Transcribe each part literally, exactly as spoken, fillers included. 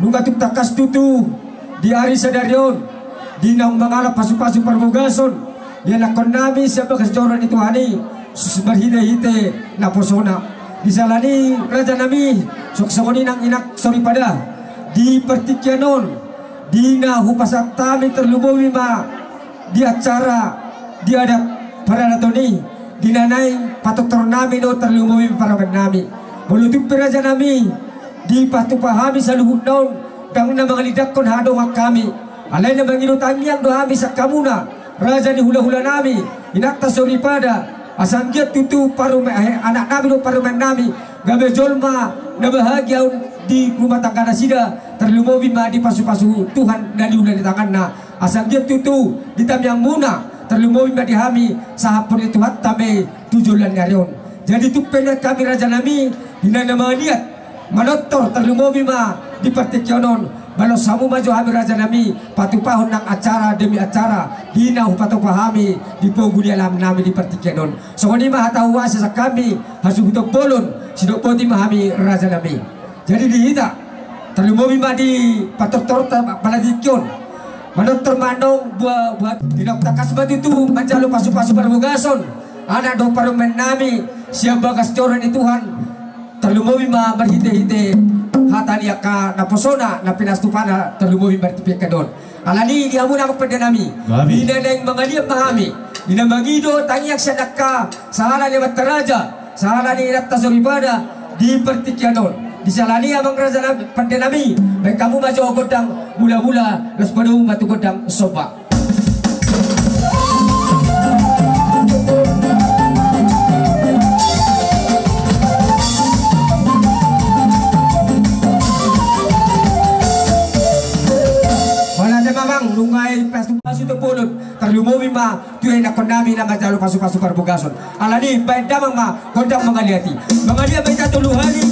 Nunga tung tangkas tutu di ari sadari on, di naung mangalap pasupasu parbogason, ianakkon nami sian bagas joro ni Tuhan i, marhitehite naposona. Di siala ni i raja nami, songon i nang inang soripada, di partingkian on, di na hupasahat hami tarlumobi ma di acara di adat paradaton i, di na naeng patortor nami do tarlumobi parumaen nami. Molo tung pe raja nami, dipatupa hami saluhutna on, ndang na mangalindangkon haha dongan hami. Alai na mangido tangiang do hami sian hamuna, raja ni hulahula nami, inanta soripada, asa anggiat tutu parumaen, eh, anak nami do parumaen nami, gabe jolma na bahagia on di rumah tangga nasida, tarlumobi ma dipasupasu Tuhan na niula ni tanganna. Asa anggiat tutu di tangiangmuna, tarlumobi ma di hami, sahat pun di Tuhanta ma i tu joloan ni ari on. Jadi tung pe nuaeng hami raja nami, di na mangaliat, manortor tarlumobi ma di partingkian on, balos hamu ma jo hami raja nami, patupahon nang acara demi acara, di na hupatupa hami di pogu ni alaman nami di partingkian on. Songon i ma hata huaso sian hami, hasuhuton bolon, sidok boti ma hami raja nami. Jadi di hita, tarlumobi ma di patortorta apala tingki on. Manortor ma annon buat, buat di naung tangkas ma tutu manjalo pasupasu parbogason, anak dohot parumaen nami, sian bagas joro ni Tuhan, tarlumobi ma marhitehite hata ni angka naposona, na pinatupana tarlumobi ma di tingki on. Alani i di hamuna amang pande nami. Gabe. Di na naeng mangaliat ma hami. Di na mangido tangiang sian angka sahala ni amanta raja, sahala ni inanta soripada di partingkian on. Di siala ni i amang raja nami, pande nami, baen hamu ma jo gondang mula-mula, laos padomu ma tu gondang somba. Mauliate ma amang, nunga i pasu-pasu tu bolon, tarlumobi ma tu ianakkon nami na manjalo pasupasu parbogason. Alani i baen damang ma gondang mangaliat i. Mangaliat ma hita tolu hali.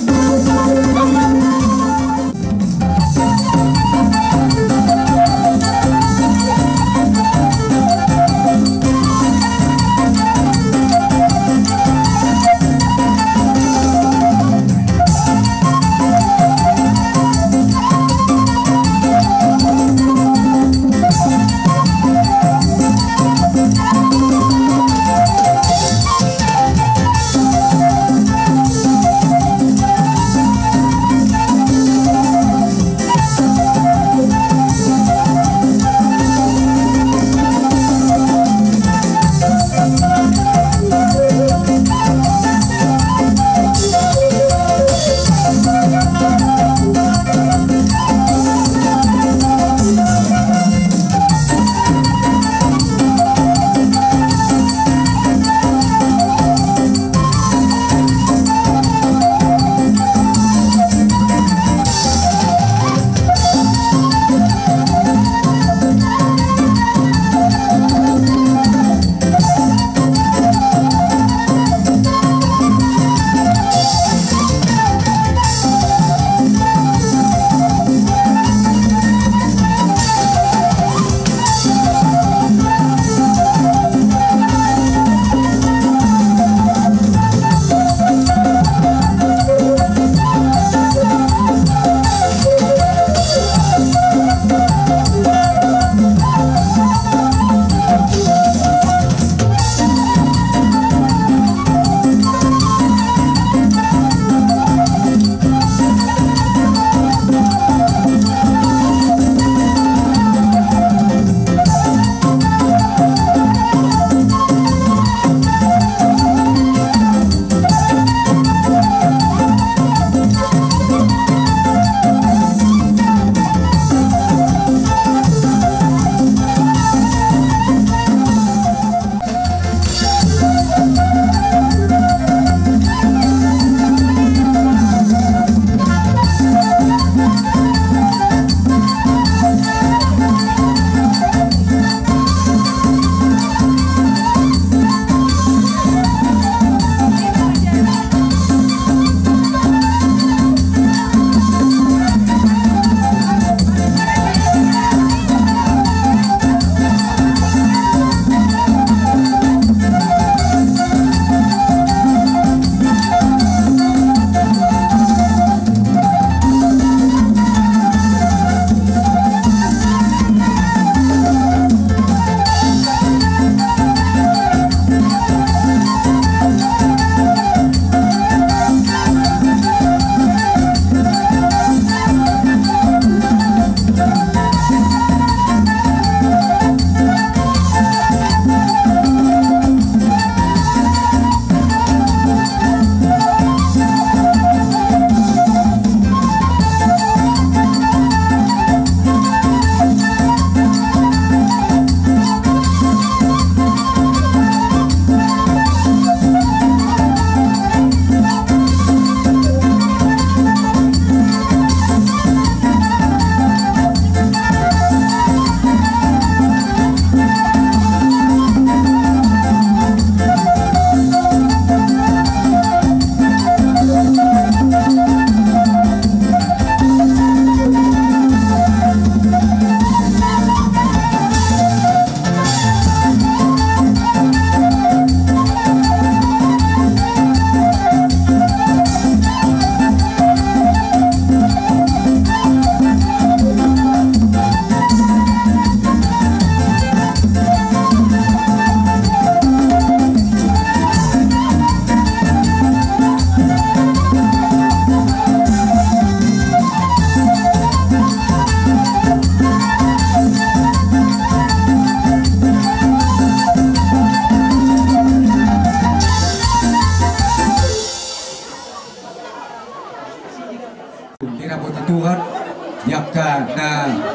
Di angka na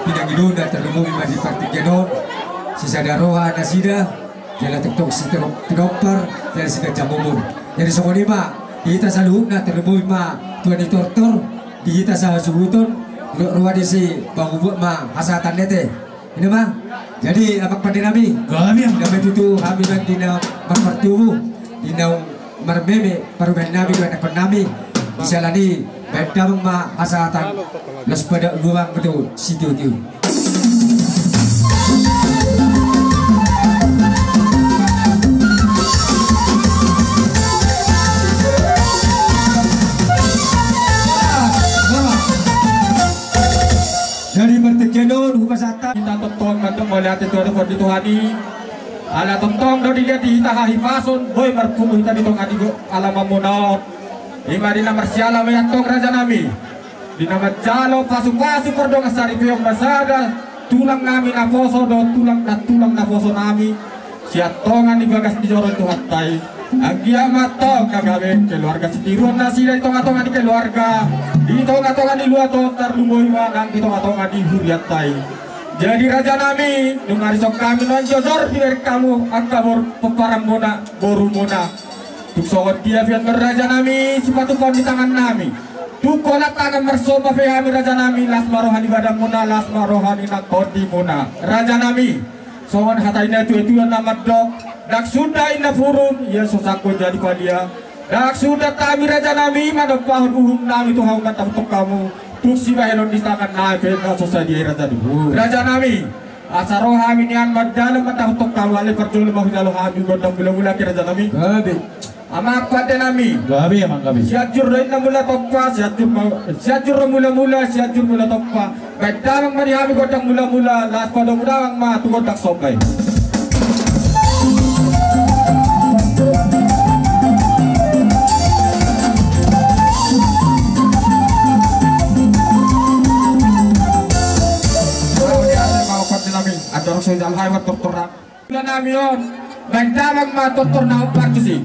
pinangido na tarlumobi ma di partingkian on, sisada roha nasida, jala tongtong sitinompar, jala siganjang umur. Jadi songon i ma di hita saluhutna, tarlumobi ma tua ni tortor, di hita sahasuhuton, ro-, roha ni si pahubuat ma hasahatan na ate. I ma. Jadi amang pande nami, gabe tutu hami nang di na marpartubu, di na marmeme parumaen nami dohot anakkon nami. Di siala ni i baen damang ma hasahatan, las pada luang betul sitio-tio. Jadi partingkian on hupasahat hita tongtong mandok mauliate tu Tuhan i. Ala tongtong do dilehon hita hahipason, boi marpungu hita di tonga ni alaman muna on. I ma di na marsiala ma i antong raja nami, di na manjalo pasupasu pardongan saripeon ma sada tulang nami naposo dohot tulang na, tulang naposo nami. Sian tonga ni bagas ni joro ni Tuhanta i, anggiat ma antong na gabe keluarga sitiruon nasida di tonga-tonga ni keluarga, di tonga-tonga ni luat on, tarlumobi ma nang di tonga-tonga ni hurianta i. Jadi raja nami, dung ari songon hami nuaeng jojor dibereng hamu angka bor-, pomparan muna, boru muna. Tung songon dia pe annon raja nami, sipatupaon ni tangan nami, tung holan tangan marsomba pe hami raja nami, las ma roha ni badan muna, las ma roha ni nang tondi muna raja nami. Songon hata ni natua-tua na mandok, ndang suda inna purun, ia so sangko jadi palia. Ndang suda hami raja nami manompahon uhum nami tu hamu mandapothon hamu, tung sibahenon ni tangan nami pe na so sadia i raja nami. Raja nami, asa ro hami nian mardalan mandapothon hamu, alai parjolo ma hujalo hami gondang mula-mula, ate raja nami. Gabe. Amang pande nami. Gabe, amang, gabe. Sianjur do inna mula tompa, Sianjur ma-, Sianjur do mula-mula, Sianjur mula tompa. Baen damang ma di hami gondang mula-mula, laos padomu damang ma tu gondang somba i. Amang pande nami, andorang so hujalo hami ma tortorna. Mula nami on, baen damang ma tortorna on partusi.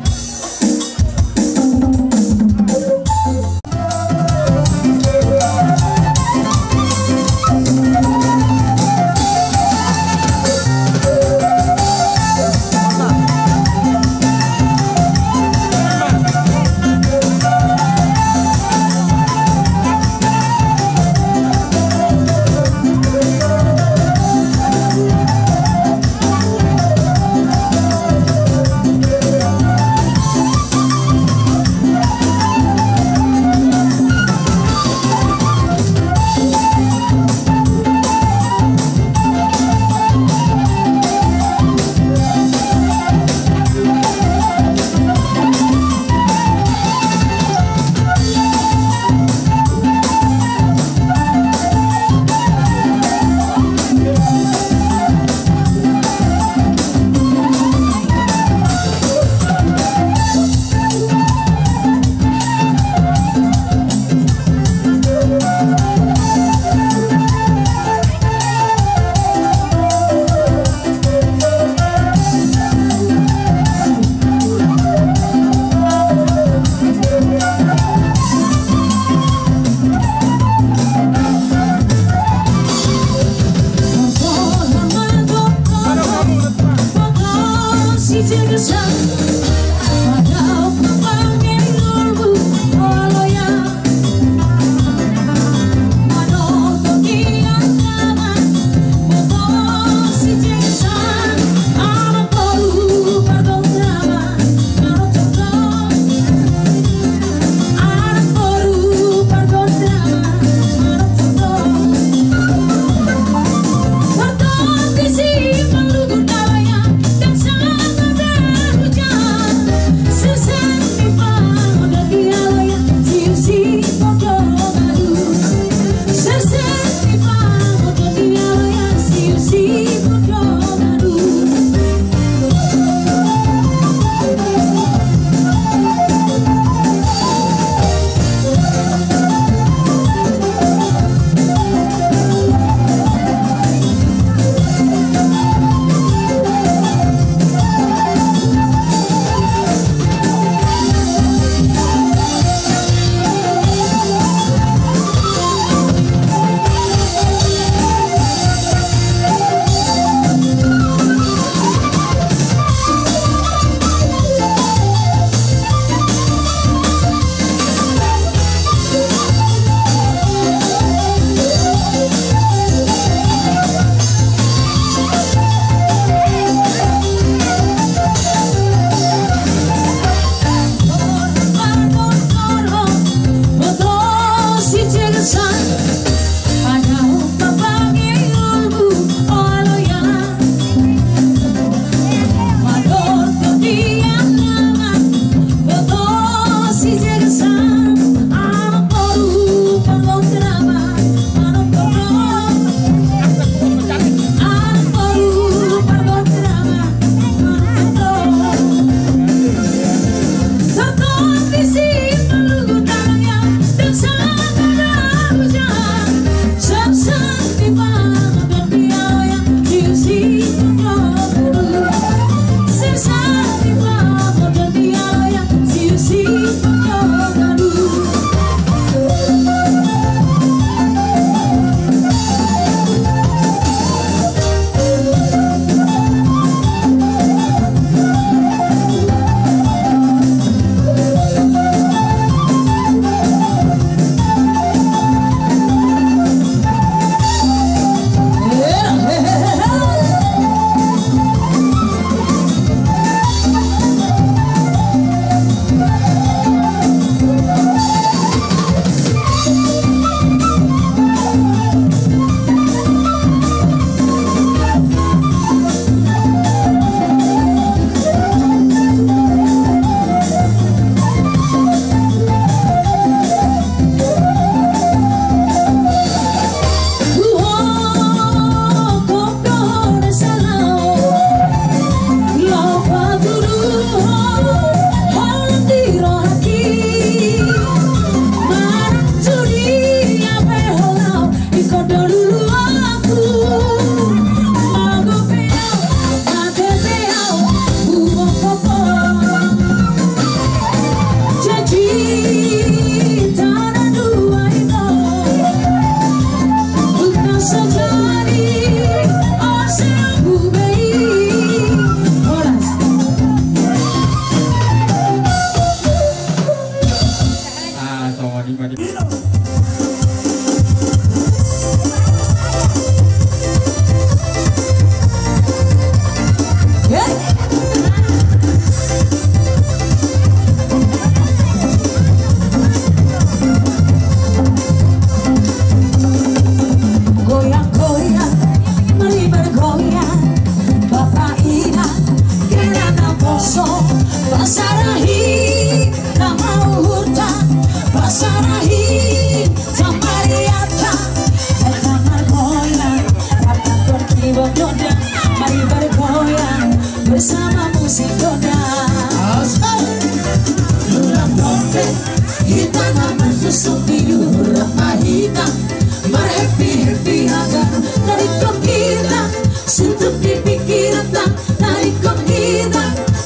Happy, happy haga, tarik hita, suntuk di pingkiran ta, tarik hita,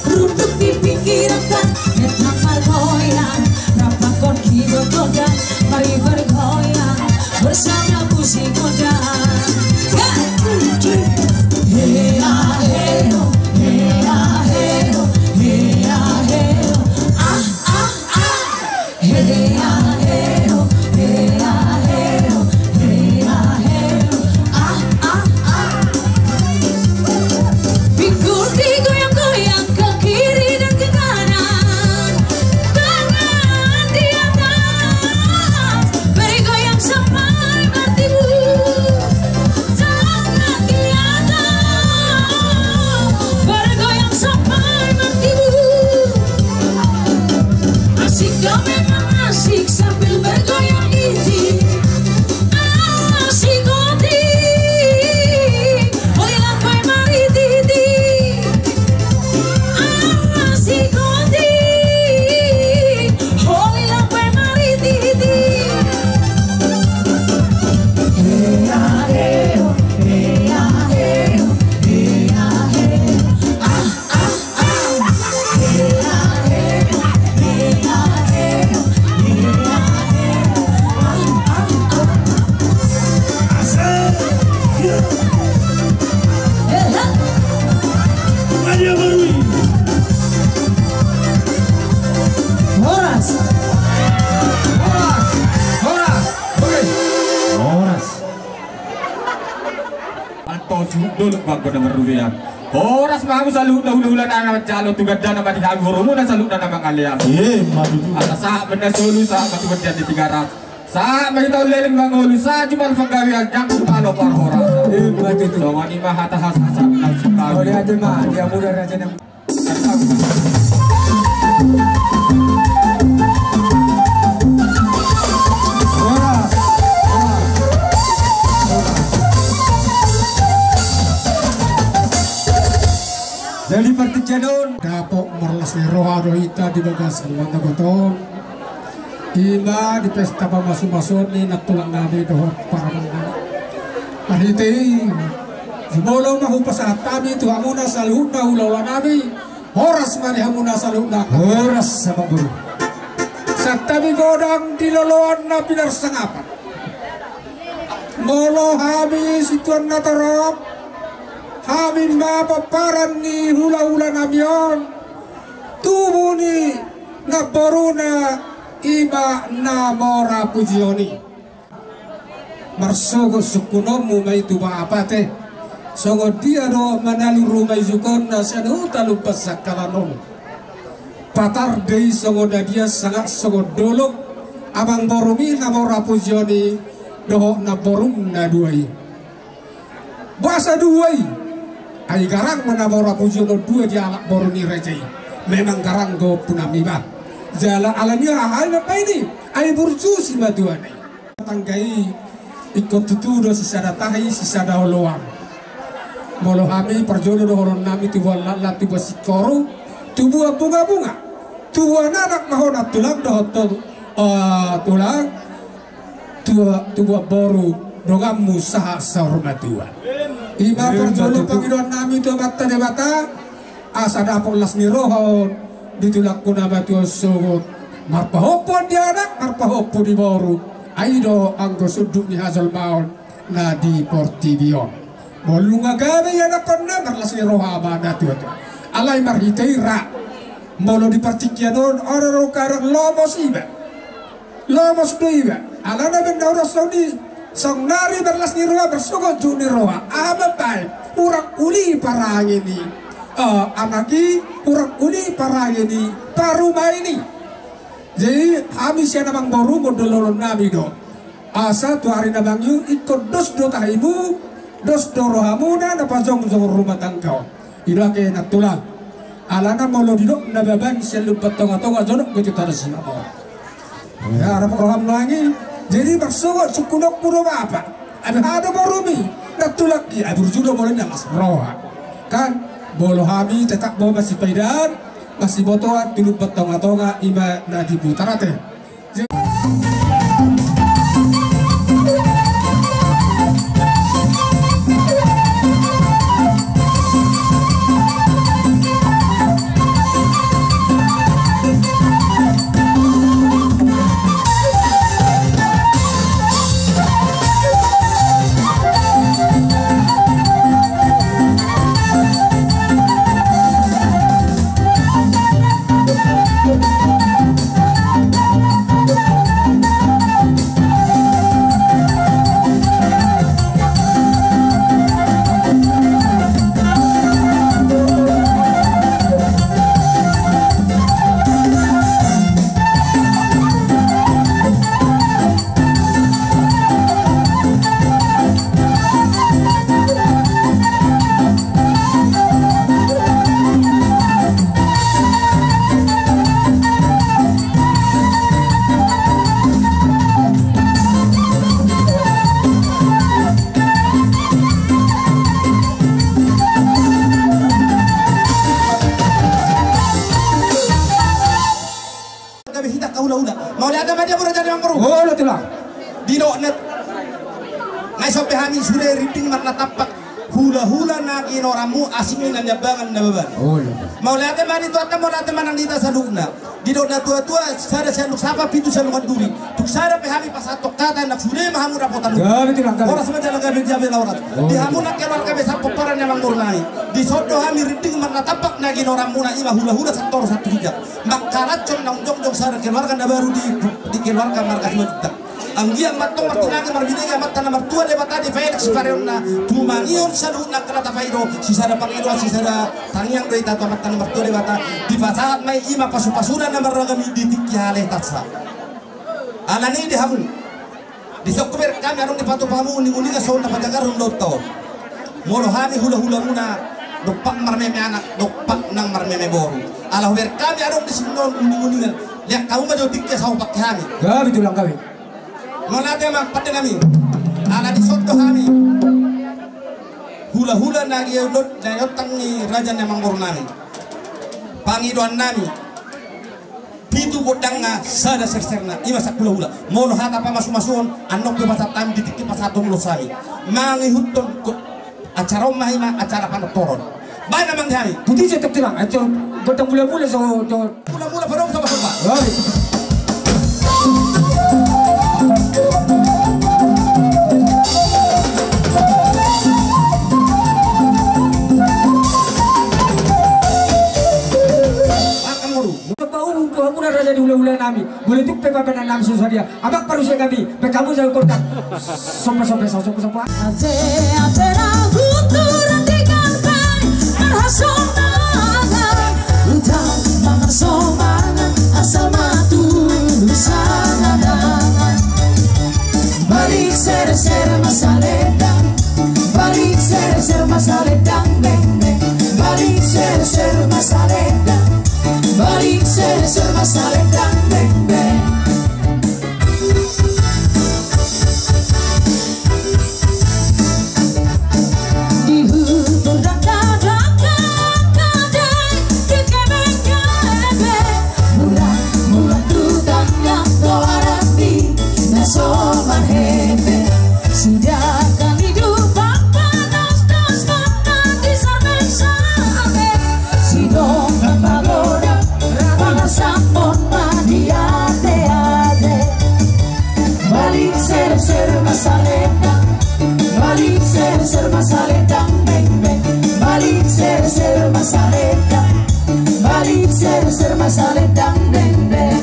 runduk di pingkiran ta, hita margoyang, rapathon hita goyang, mari bergoyang bersama musik goyang. Ya, hea, hea, hea, hea, hea, hea, ah, ah, ah. Pinggul digoyang-goyang ke kiri dan ke kanan, tangan di atas, bergoyang sampai bertimbun. Tangan di atas, bergoyang sampai bertimbun. Asik kau memang asik sambil bergoyang iti. Asik oti. Holan pe marititi. Asik oti. Holan pe marititi. Hea, hea, hea, hea, hea, hea. Ah, ah, ah. Hea, hea, hea, hea, hea, hea, hea. Ah, ah, ah. Asik. Ya. Hea. Maria Barui. Horas. Horas. Horas. Oke. Horas. Mantap, suhut Dolok, bangko na marrubean. Horas ma hamu saluhutna hulahula na manjalo, tu gandana ma di hamu borumuna saluhutna na mangalean. Eh, ma tutu. Asa sahat ma na solu, sahat ma tu gandian di Tigaras. Sahat ma hita umleleng mangolu, sahat jumolo panggabean, jang jumolo parhorasan. Eh, ma tutu. Songon i ma hata hasahasa na sumbawi. Ode ate ma, dia muda raja na Jadi partingkian on dapot marlas ni roha do hita di bagasan na goton. Ima di pesta pamasumasuon ni nantulang nami dohot parumaen nami. Marhite i, jumolo ma hupasahat hami tu hamuna saluhutna hulahula nami. Horas ma di hamuna saluhutna. Horas ma boru. Santabi godang di loloan na pinarsangapan. Molo hami situan na torop, hami ma pomparan ni hulahula nami on, tubu ni namboruna ima na mora pujion i. Marsogot sungkunonmu ma i tu bapa ate. Songon dia do manalu ruma ijukon na sian huta Lumban Sangkalan on. Patar do i songon na dia sangap songon dolok, amangborumi na mora pujion i dohot namborum na dua i. Boasa dua i? Ai garang ma na mora pujion on dua di halak boru ni raja i. Memang garang do ompunami ba. Jala alani aha i mambahen i? Ai burju simatuana i. Tangga i ingkon tutu do sisada tahi sisada oloan. Molo hami parjolo dohononnami tubuan laklak, tubuan singkoru, tubuan bungabunga, tubuan anak ma ho nantulang dohot ho, eh, tulang, tubuan boru donganmu sahat saur matua. Ima parjolo pangidoannami tu Amanta Debata, asa dapot las ni roha on di tulangku na matua on sogot. Marpahompu di anak, marpahompu di boru. Ai do anggo sundut ni hajolmaon na di portibi on. Molo nunga gabe ianakhonna, marlas ni roha ma na tuatua. Alai marhite i ra, molo di partingkian on, ora ro kadang lomos iba. Lomos do iba. Alana baen na ura soni, saonari marlas ni roha, marsogot juhut ni roha. Aha mambahen? Hurang uli parange ni, eh, anak i, hurang uli parange ni parumaen i. Jadi hami sian amangboru, mondol dohononnami do. Asa tu ari na mangiu ingkon dos do tahimu, dos do rohamuna na pajongjong rumah tangga on. I do ate nantulang. Alana molo didok Nababan sian Lumban Tongatonga, jonok be tu Tano Sinuhun. Ya, dapot roham nuaeng i. Jadi marsogot sungkunonmu do bapa. Ai aha do borumi? Nantulang i, ai burju do molo i na las roha. Kan, molo hami tetap do masipaidaan, masibotoan tu Lumban Tongatonga ima na di Butar ate. Olo, tulang. Didok na, nunga dison pe hami sude rinding marnatampak hulahula na ginoranmu, asing ni na niambangan na baban. Olo. Mauliate ma di Tuhanta, mauliate ma nang di hita saluhutna. Didok na tuatua, sada sianduk sapa, pitu sianduk anduri. Tung sada pe hami pasahathon hata, nang sude ma hamu dapotan. Gabe, tulang, gabe. Horas ma jala gabe, gabe ma horas. Olo. Di hamu nang keluarga besan pomparan ni amangboru nami, dison do hami rinding marnatampak na ginoranmuna, i ma hulahula santoru santuhijang. Mangkalanjut naung jongjong sada keluarga na baru di, di keluarga marga Simanjuntak. Anggiat ma antong martinangi marbinege Amanta na martua Debata, dipaelek sipareonna, tumangihon saluhut angka na tapangido, sisada pangidoan sisada tangiang do hita tu Amanta na martua Debata, dipasahat ma i, i ma pasupasuna na marragam i di tingki halehetansa. Alani i di hamu, dison hubereng hami adong dipatupa hamu uninguningan songon na pajagarhon do taon. Molo hami hulahulamuna, dompak marmeme anak, dompak nang marmeme boru. Ala hubereng hami adong di sini on uninguningan, lean hamu ma jo tingki asa hupangke hami. Gabe, tulang, gabe. Mauliate ma pande nami. Ala dison do hami hulahula na ginoran, na ginoran ni raja ni amangboru nami. Pangidoan nami, pitu gondangna, sada serserna, i ma sian hulahula. Molo hata pamasumasuon, annon pe pasahat hami di tingki pasahathon ulos hami. Mangihuthon go-, acara on ma i ma acara panortoron. Baen amang di hami. Puji setok, tulang. Ajo gondang mulamula so, so. Mulamula panortoron, somba, somba. Oi. Makan boru. Baen hamu tu hamuna raja ni hulahula nami. Molo tung pe pabahenan nami so sadia, amang parhusip nami, baen hamu jala gondang. Somba, somba, somba, somba. Ate, ate, ragu turun di kalbai, marhasomangan. Utang marhasomangan, asal ma tutu sangadangan. Balik serser ma salendang, balik serser ma salendang, beng, beng. Balik serser ma salendang, balik serser ma salendang, beng, beng. Di hutor dangka, dangka, dangka, dangka, di kebeng, kebeng. Mula, mula tu tangga, toaran di na so marhepeng. Sidangkan di dupang panos, dos, dos, dos, di sarbeng, sarbeng. Sidongkan pagodang, pangarsahon ma di ate-ate. Balik serser ma salendang, balik serser ma salendang, beng, beng. Balik serser ma salendang, balik serser ma salendang, beng, beng.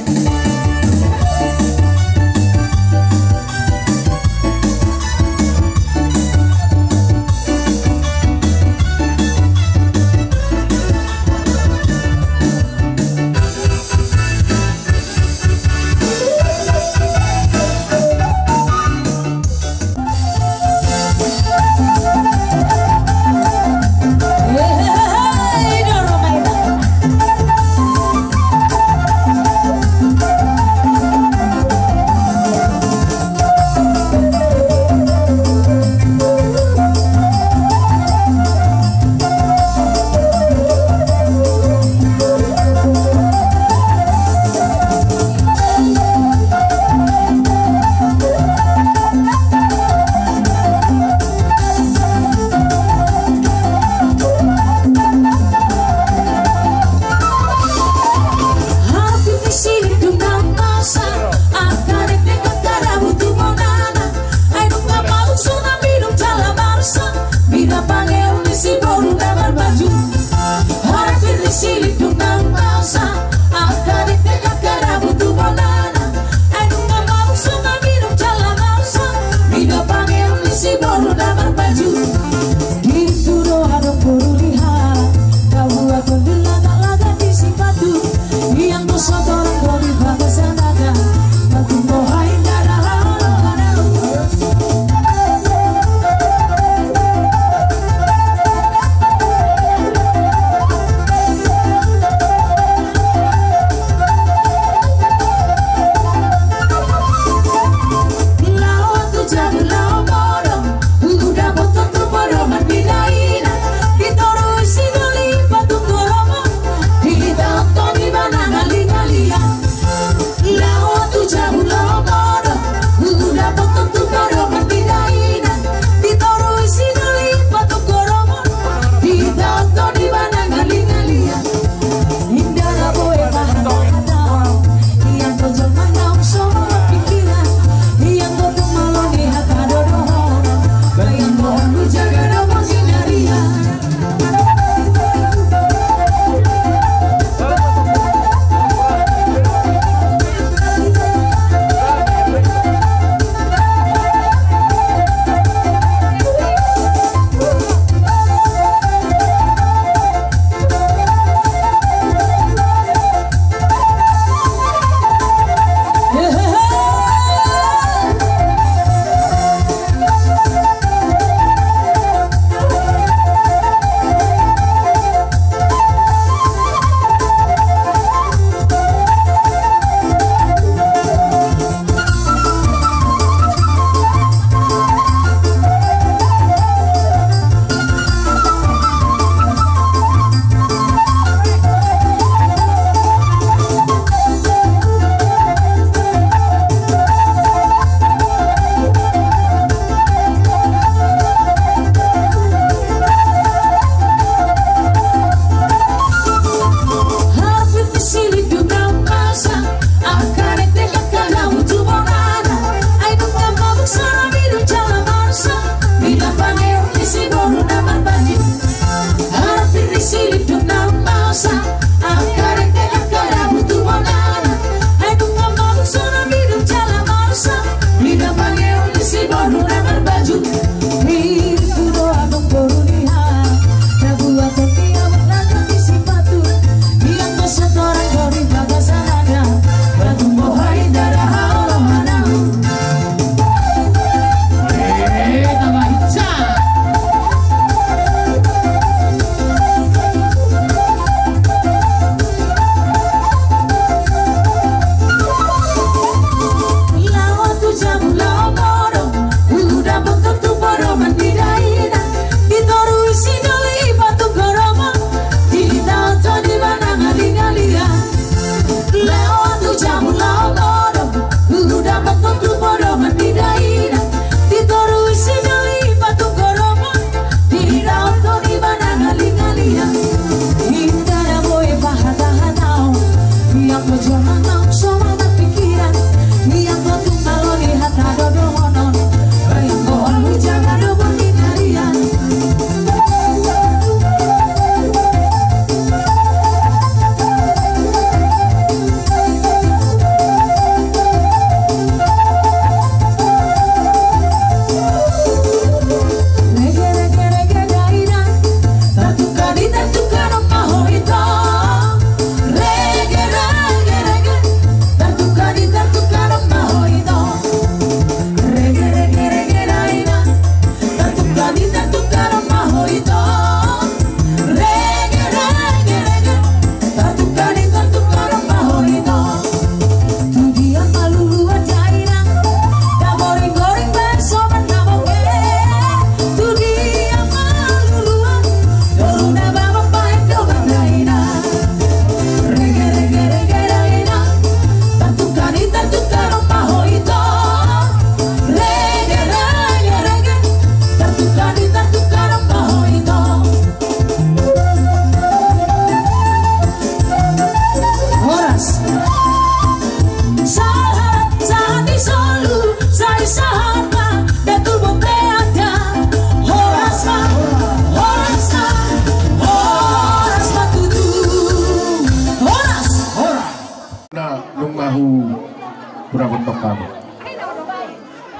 Dapothon hami.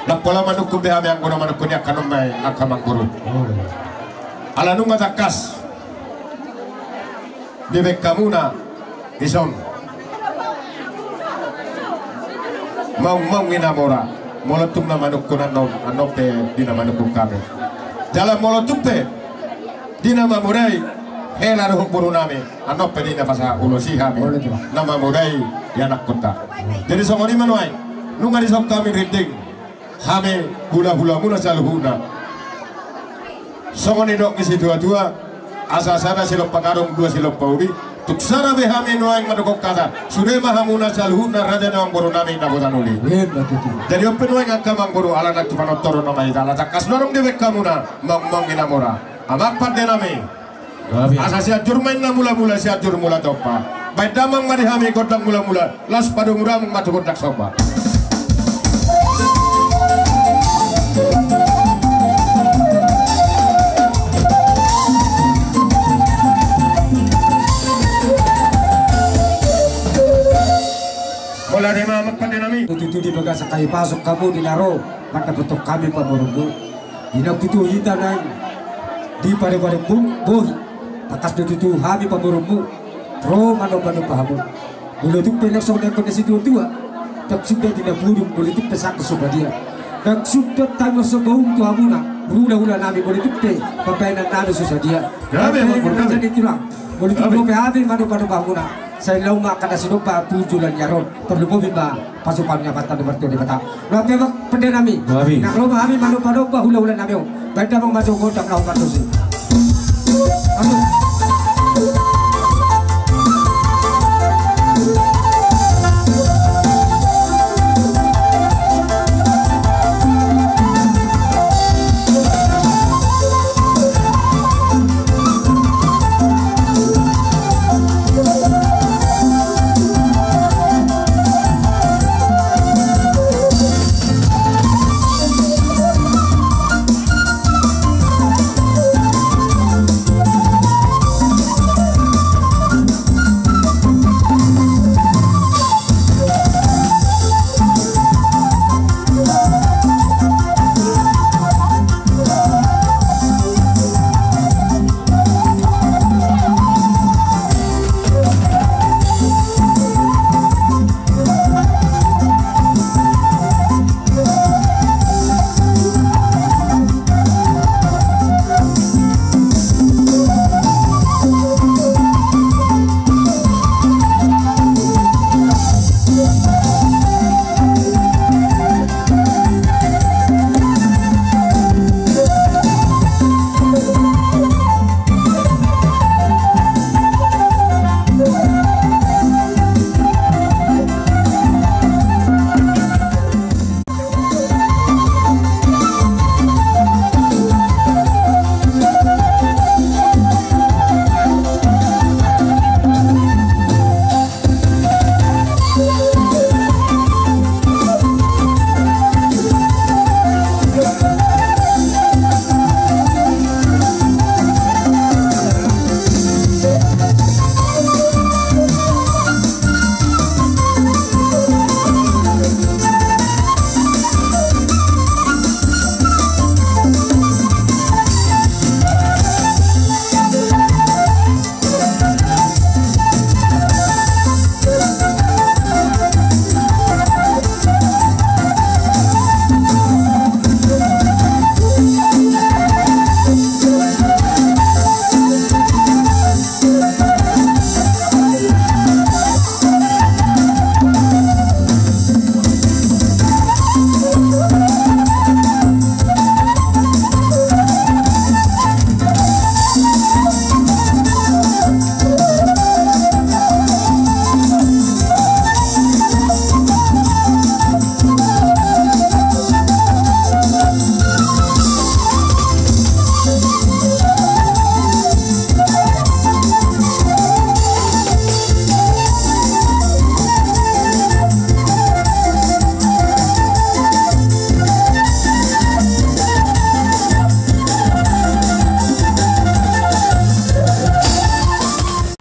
Ndang pola manungkun be hami anggo na manungkun i angka na umbahen angka amangboru. Ala nunga tangkas dibaen hamuna dison. Maung-maung i na mora. Molo tung na manungkun annon, annon pe di na manungkun hami. Jala molo tung pe di na mamodai hela dohot boru nami, annon pe di na pasahat ulos i hami. Boleh, tulang. Na mamodai i anakkonta. Jadi songon i ma nuaeng, nunga dison hami rinding, hami hula-hulamuna saluhutna. Songon nidok ni situa-tua, asa sada silompa gadong dua silompa ubi, tung sada be hami nuaeng mandok hata, sude ma hamuna saluhutna raja ni amangboru nami Nabotan Uli. Emma tutu. Jadi on pe nuaeng angka amangboru, ala nang tu panontoron nama hita, ala tangkas do adong dibaen hamuna, maung-maung i na mora. Amang pande nami. Gabe. Asa Sianjur ma inna mula-mula, Sianjur Mula Tompa. Baen damang ma di hami gondang mula-mula, laos padomu damang ma tu gondang somba. Mauliate ma amang pande nami. Tutu di bagasan hahipason hamu di na ro mandapothon hami pamoruonmu. Di na tutu hita nang di pade-pade bohi, tangkas do tutu hami pamoruonmu ro manomba-nomba hamu. Molo tung pe nang songon nidok ni situa-tua, ndang suda di na pudung, molo tung pe sangkos so badia. Ndang suda tangiang so baum tu hamuna, hula-hula nami, molo tung pe pambahenan nami so sadia. Gabe, gabe. Molo tung pe hami manomba-nomba hamuna, sai laho ma angka na sinomba tu joloan ni ari on. Tarlumobi ma pasupasu ni Amanta na martua Debata. Mauliate ma pande nami. Gabe. Nang ro ma hami manomba-nomba hula-hula nami on. Baen damang ma jo gondang laho mardosi.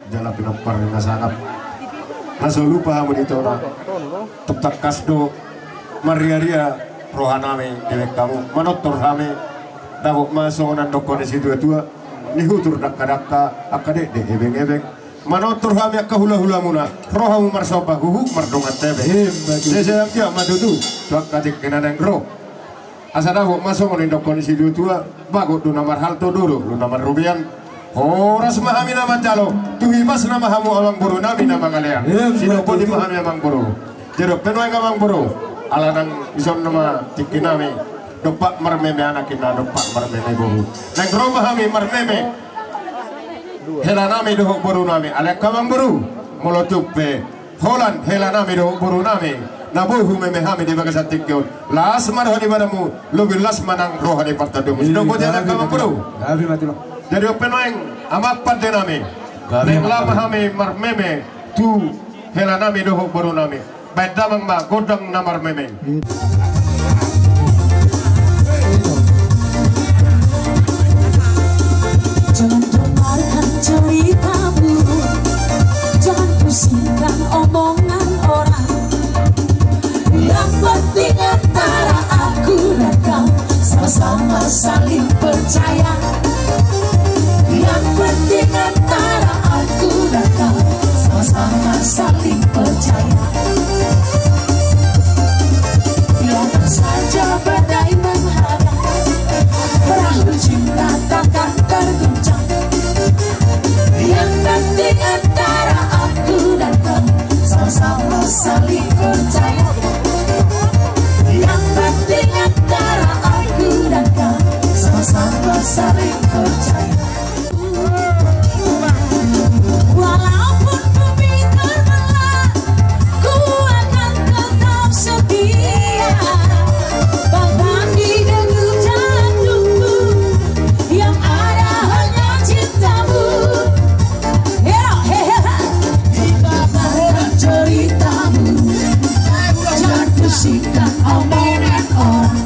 Jala pinompar ni na sangap. Na so lupa hamu di tona. Tung tangkas do Marriaria rohanami dibahen hamu, manortor hami. Dapot ma songon na nidok ni situatua, nihutur dangkadangka, angka dekdek ebeng-ebeng. Manortor hami angka hulahulamuna, ro hamu marsomba, huhut mardongan tebe. Emma tutu. Sai sai anggiat ma tutu tu angka tingki na naeng ro. Asa dapot ma songon na nidok ni situatua, bagot do na marhalto, dolok do na marrobean. Horas ma hami na manjalo, tu hibasna ma hamu amangborunami na mangalean. Emma tutu. Sidok boti ma hami amangboru. Jadi dohot pe nuaeng amangboru, ala nang dison ma tingkinami, dompak marmeme anak, ina dompak marmeme boru. Naeng ro ma hami marmeme helanami dohot borunami, alai angka amangboru, molo tung pe holan helanami dohot borunami na boi humeme hami di bagasan tingki on, las ma roha ni badanmu, lobi las ma nang roha ni partanduanmu. Sidok boti, alai angka amangboru. Jadi dohot pe nuaeng amang pandenami, naeng laho ma hami marmeme tu helanami dohot borunami. Bahen damang ma gondang na marmeme. Jangan dengarkan cerita burung, jangan pusingkan omongan orang. Yang penting antara aku dan kau sama-sama saling percaya. Yang penting antara aku dan kau sama-sama saling percaya. Biarkan saja badai menghadang, perahu cinta takkan terguncang. Yang penting antara aku dan kau sama-sama saling percaya. Yang penting antara aku dan kau sama-sama saling percaya. Walaupun bumi terbelah, ku akan tetap setia. Bahkan di deru jantungku, yang ada hanya cintamu. Hero, he, he, he. Tinggalkan cerita burung, jangan pusingkan omongan orang.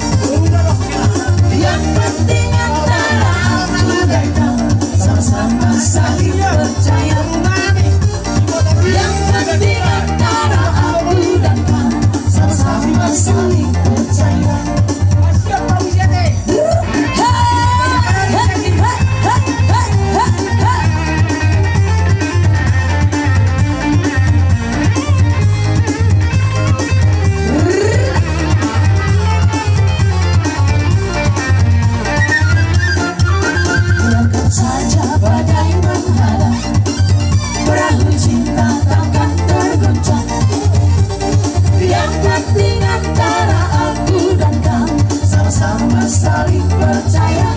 Yang penting antara aku dan kau sama-sama saling percaya. Yang penting antara aku dan kau sama-sama saling percaya. Biarkan saja badai menghadang, perahu cinta takkan terguncang. Yang penting antara aku dan kau sama-sama saling percaya.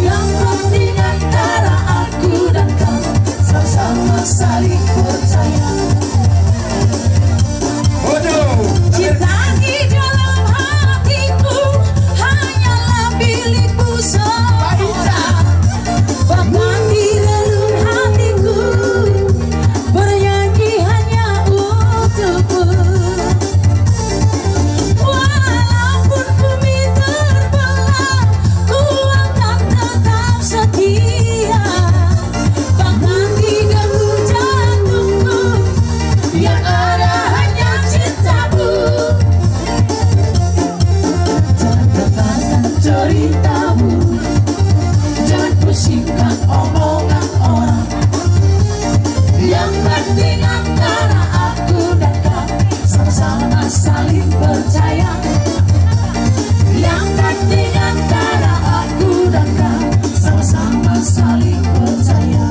Yang penting antara aku dan kau sama-sama saling percaya. Cinta di dalam hatiku hanyalah milikmu semata. Bahkan di relung hatiku bernyanyi hanya untukmu. Walaupun bumi terbelah, ku akan tetap setia. Bahkan di deru jantungku, yang ada hanya cintamu. Jangan dengarkan ceritamu, jangan pusingkan omongan orang. Yang penting antara aku dan kau sama-sama saling percaya. Yang penting antara aku dan kau sama-sama saling percaya.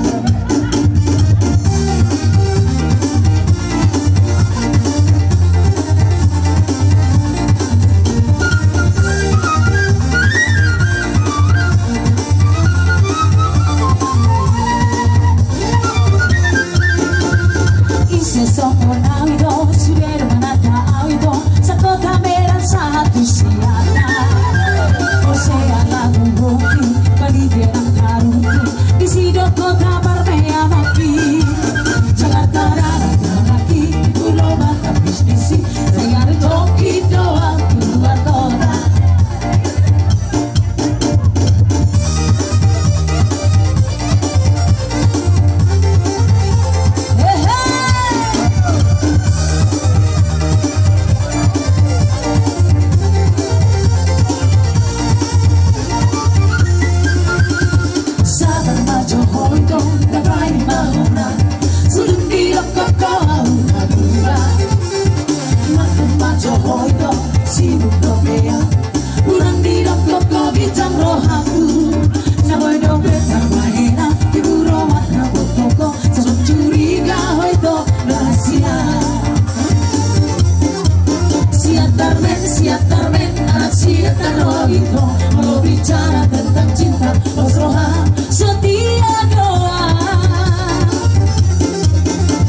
Bicara tentang cinta, pos roha setia doang.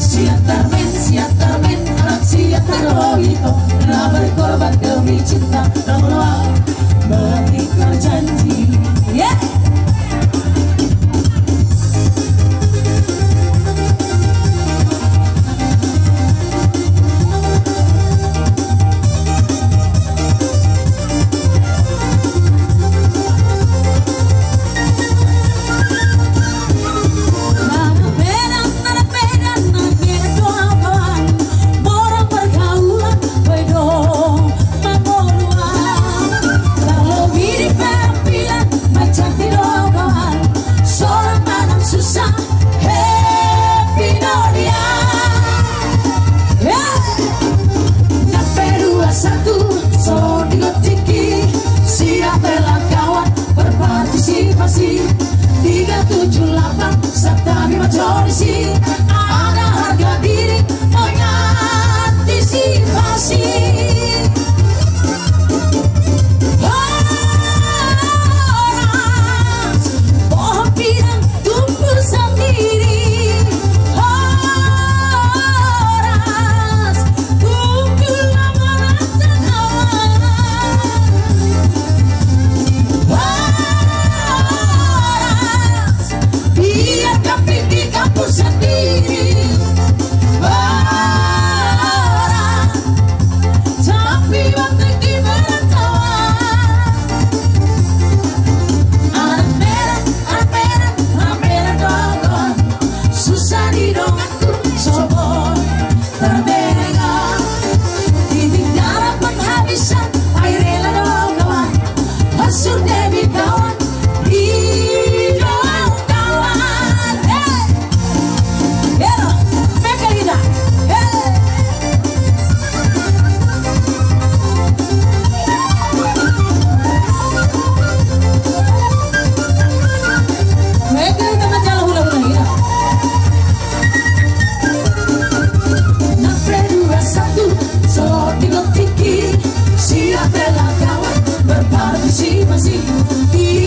Siantar men, siantar men, anak Siantar Loito, rela berkorban demi cinta, rela mengingkar janji. Yeah. Anak Medan, anak Medan, anak Medan doang kawan. Borong pergaulan, boi do mangolu an. Kalau di penampilan, macantik doang kawan. Solang manang susah, happy no dia. Hey! Nang P dua satu, so di tingki, siap bela kawan, berpartisipasi. Tiga tujuh delapan, santabi ma jo disi. Ada harga diri, mengantisipasi. Horas, pohon pinang tumbuh sendiri. Horas, kumpul nama rasa kawan. Horas, biar kami di kampung sendiri. Horas, tapi waktu di perantauan. Anak Medan, anak Medan, anak Medan doang kawan. Susah di donganku, so boi terdengar. Titik darah penghabisan, ai rela doang kawan. Hancur demi kawan, i doang kawan. Hey! Hero, mega hita. Hey! Mega hita manjalo hula-hula hita. Nang P dua satu, so di tingki, siap bela kawan, berpartisipasi. Di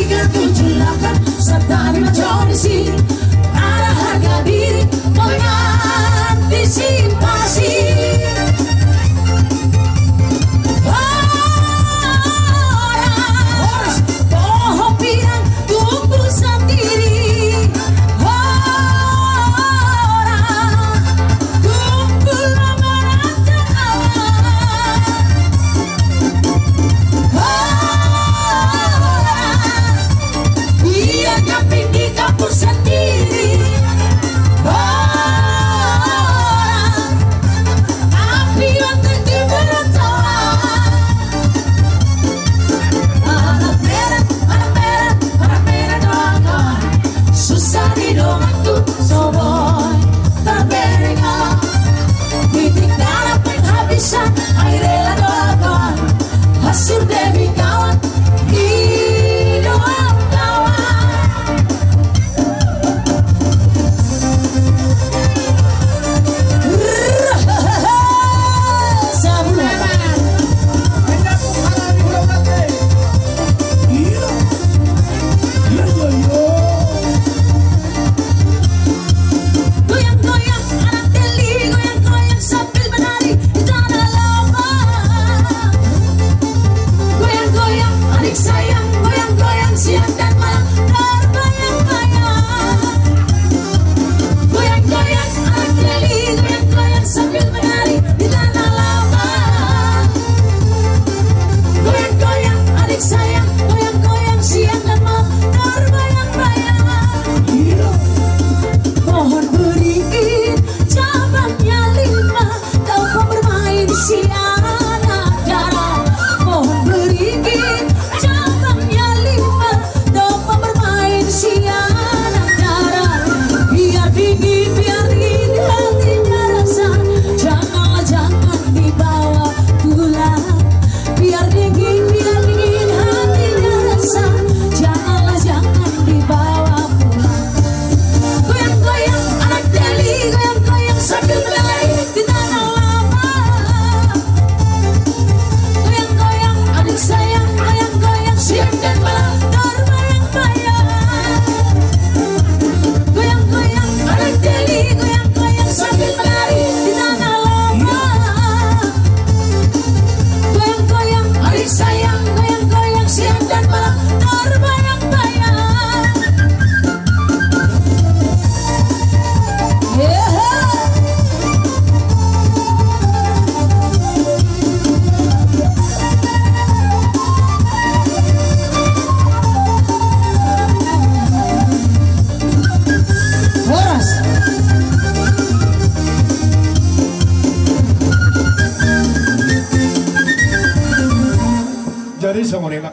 Songon i ma.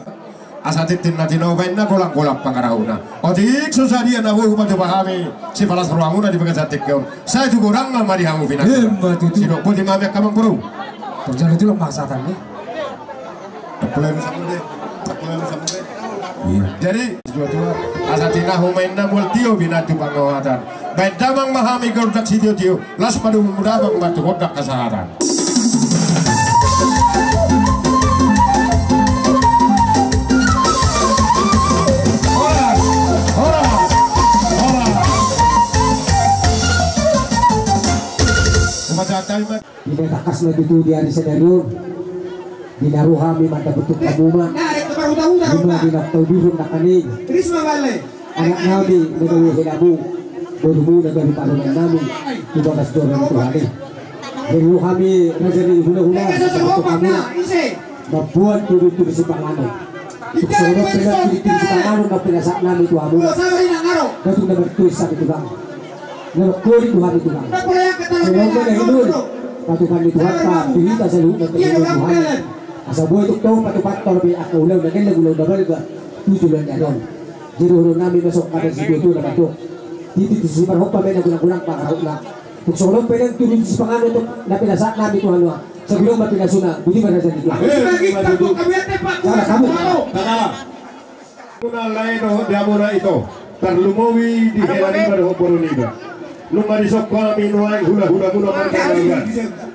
Asa tintin na tinopa inna, golang-golang pangarahutna. Otik so sadia na huhupa tu hami sipalas rohamuna di bagasan tingki on. Sai tu godangna ma di hamu pinasu. Ima tutu. Sidok boti ma hami angka amangboru. Terjadi tulang bahasa tadi. Iya. Jadi, tua-tua, asa tinahu ma inna mual tio binatu pangohatan. Baen damang ma hami gondang sitio-tio, las padomu damang ma tu gondang hasahatan. Horas, horas, horas. Upacara tadi, Mat. Di na tangkas ma tutu di ari sadari on. Di na ro hami mandapothon hamu ma. Ima di na tau dihon na kani. Anak nami na gabe helamu. Borumu na gabe parumaen nami. Tu bagas joro ni Tuhan i. Di na ro hami raja ni hula-hula. Mandapothon hamu ma. Mamboan tudu-tudu sipanganon. Tuk songon on pe nang tudu-tudu sipanganon na pinasahat nami tu hamu. Gatu na martuis hami tu hamu. Na mangkoli Tuhan i Tuhan. Songon on pe na hinul. Patupa ni Tuhanta tu hita saluhutna tu Tuhan. Asa boi tongtong patupa torbe angka ulaon na gelleng, ulaon na balga. Tu joloan ni ari on. Jadi dohonon nami ma songon hata ni situatua na mandok. Tintin tu siparhompa ma inna, golang-golang pangarahutna. Tuk songon on pe nang tudu-tudu sipanganon na pinasahat nami tu hamu. Sabilong ma pinasuna, boti ma raja ni Tuhan. Sada hamu. Muna lae dohot di hamuna ito, tarlumobi di hela niba dohot boru niba. Nunga disongko hami nuaeng hula-hulamuna mardalan.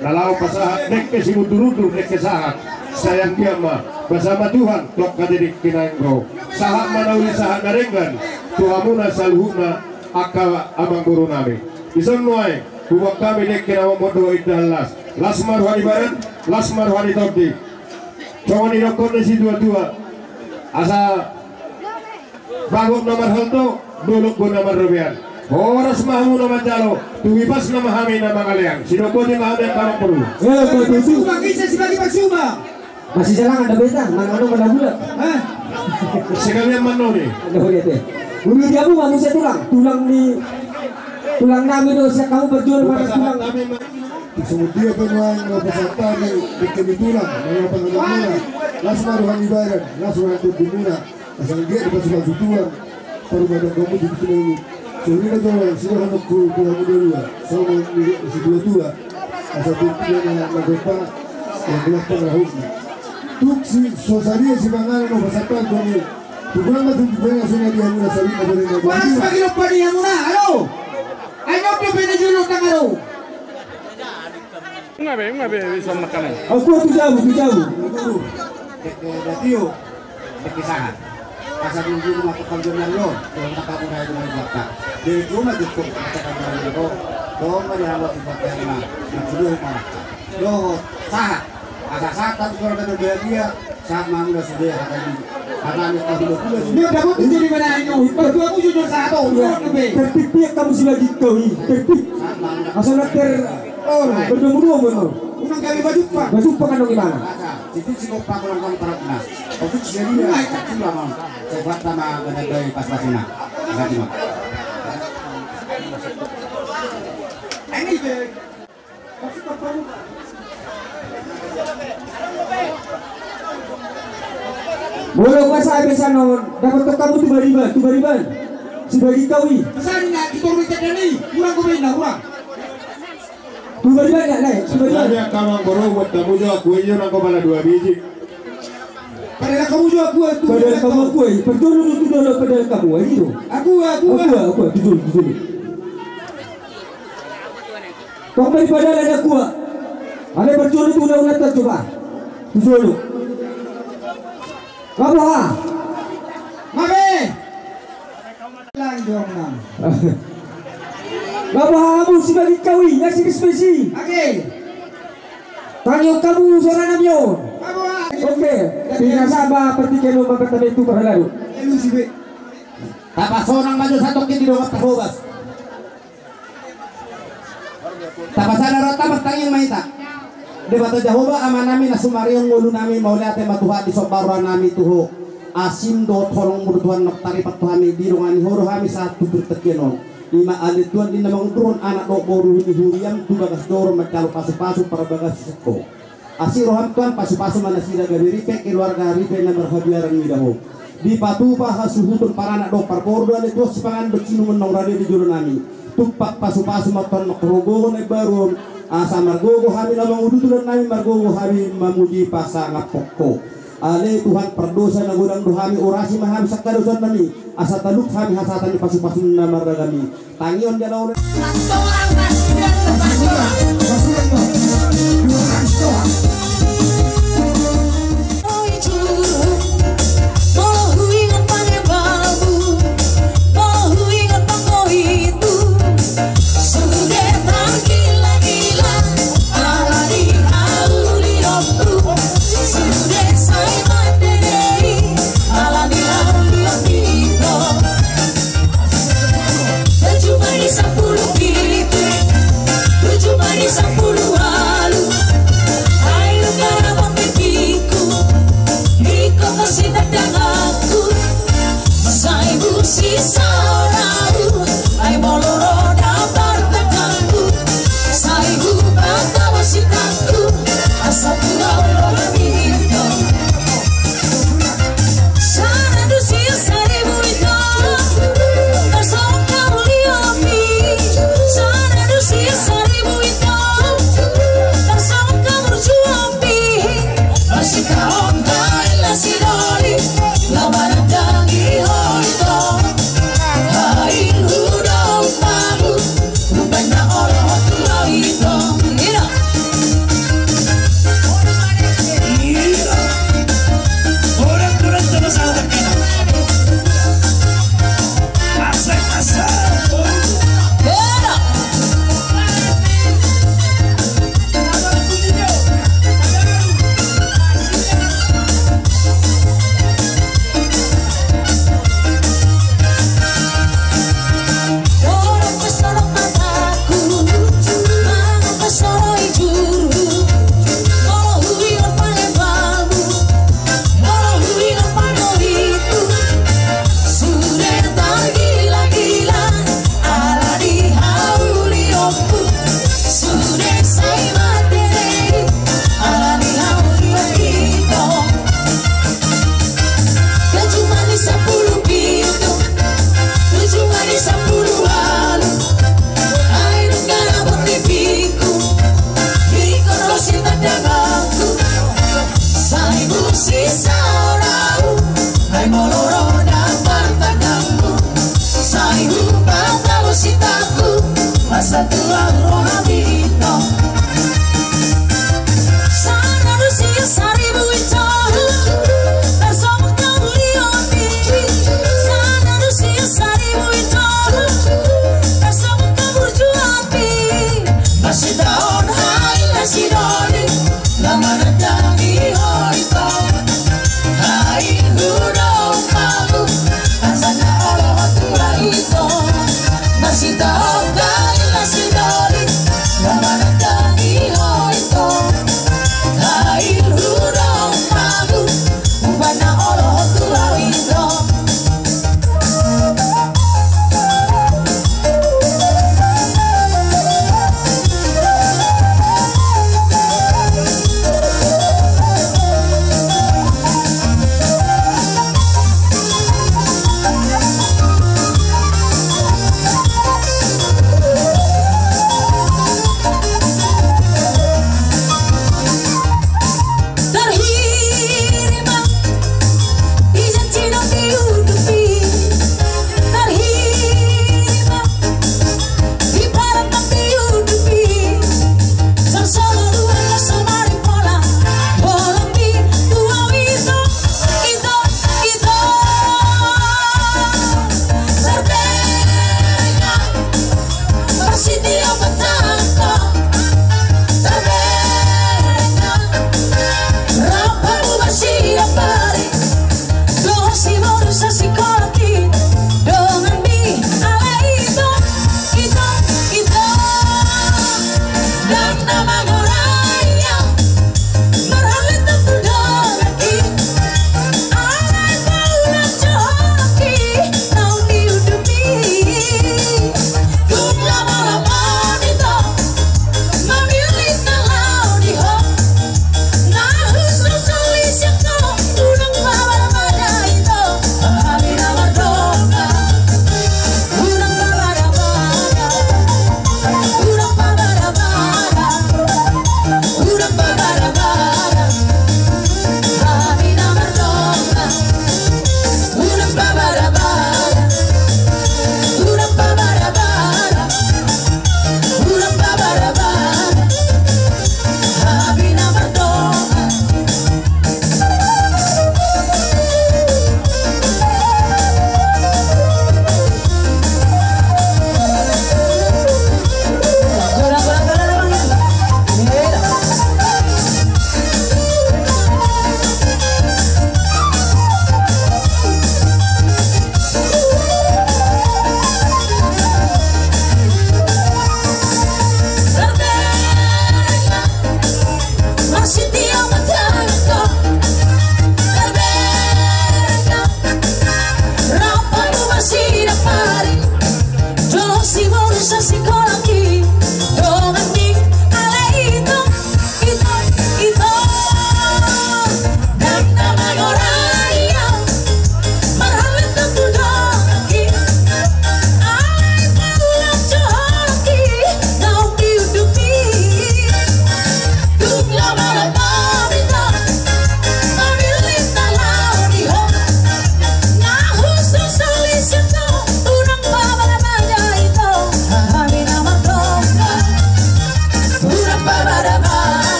Na laho pasahat dengke simundur-undur dengke sahat. Sai anggiat ma, basa ma Tuhan, tongka jadi kinaeng ro. Sahat ma na uli sahat na denggan, tu hamuna saluhutna angka amangboru nami. Dison nuaeng, huboan hami dengke na momot dohot indahan las. Las ma roha ni badan, las ma roha ni tondi. Songon nidokkon ni situatua. Asa bagot na marhalto, dolok do na marrobean. Horas ma hamu na manjalo, tung ipasna ma hami na mangalean. Sidok boti ma hami angka amangboru. Eh, betul. Bang, ise sibagi parsuma. Masih jalangan da beta, mana mana mana bulat. Hah? Sekalian manoni. Ada huriat ya. Bulu dia bu, manusia tulang, tulang ni, tulang nami do, siap kamu berjual pada tulang. Songon dia pe nuaeng na pasahat hami dengke ni tulang, na laho panganon muna, las ma roha ni badan, las roha ni tondi muna, asa anggiat dipasupasu Tuhan parumaen ni hamu di tingki na uli. Songon i ma jolo sidohononku tu hamu na dua, songon ni situatua, asa tintin na gompa, na golang pangarahutna. Tuk so sadia sipanganon na pasahat hami tu hamu, tu godang ma tintin na songon i di hamu na saluhutna. Horas ma gilompa ni hamuna, halo. Ayo dope na jolo tangaro. Nunga be, nunga be bisa makanan. Aku tu jabu, tu jabu. Dengke datio, dengke sahat. Asa dulu dulu mah tukang jam yang lo, kalau tak kamu naik naik bakta. Jadi cuma gitu, kata kamu naik lo, lo mah dia awak bakta yang mah, yang dulu mah. Lo sahat, asa sahat tapi kalau kata bahagia, sahat mah udah sudah hata ini. Hata ini kalau dulu dulu. Ini udah mau jadi mana ini? Itu aku jujur sahat tuh, udah tuh be. Tertib dia kamu sih lagi kau ini, tertib. Sahat mah udah. Asal nanti Oh, bertemu dua, Bang. Unang kami bajumpa. Bajumpa kan dong di mana? Asa, situ si Gopang ulang tahun parabna. Untuk si Elia, cuma mau. Sebuat sama benar dari pas-pasina. Enggak cuma. Ini be. Molo masa bisa non dapat kamu tu bariban, tu bariban. Sebagai kawi. Pesan nak kita urut tadi, kurang kau bina, kurang. Tubar banyak, Nay. Tubar banyak. Tapi angka amangboru, buat kamu jo, aku iyo nang kau pala dua biji. Padahal kamu jo, aku, aku. Padahal kamu, aku, eh. Perjolo tu dolo, padahal kamu, eh, itu. Aku, aku, aku, aku, tu dolo, tu dolo. Kau kembali padahal ada aku, ah. Ada perjolo tu udah, udah tercoba. Tu dolo. Kamu, ah. Mabe. Lang dong nang. Nga boha hamu si bagi kawi, nga si bisi-bisi. Oke. Tangion hamu sora nami on. Oke. Pinasa ba pertiken on ma pertama itu parhalado. Tapasonang ma jo satongkin di dongan tahobas. Tapasada rata martangiang ma hita. Debata Jahowa Ama nami na sumarion ngolu nami, mauliate ma Tuhan di somba roha nami tu Ho. Asi dohot holong-Mu do Tuhan na taripar tu hami, didongani Ho do hami sahat tu tingki on. Ima ale Tuhan di na mangundurhon anak dohot boru ni huria-Mu tu bagas joro manjalo pasu-pasu parbagason Ho. Asi roham Tuhan, pasupasu ma nasida gabe ripe keluarga, ripe na marhabiaran mida Ho. Dipatupa hasuhuton paranak dohot parboru do ale Tuhan, sipanganon dohot siinumon naung rade di jolo nami. Tumpak pasupasu ma Tuhan mangkorhon gogo na imbaru on, asa margogo hami na manguduti ulaon nami, margogo hami mamuji pasangaphon Ho. Ale Tuhan, pardosa na godang do hami, urasi ma hami sian hadosaon nami, asa talup hami hasahatan ni pasupasu na marragam i. Tangion jala olo. Tujuh mani sampulu pitu, tujuh mani sampulu ualu. Ai luka ramot pikiranku, ingkon ho sian tanganku. Sai busi saur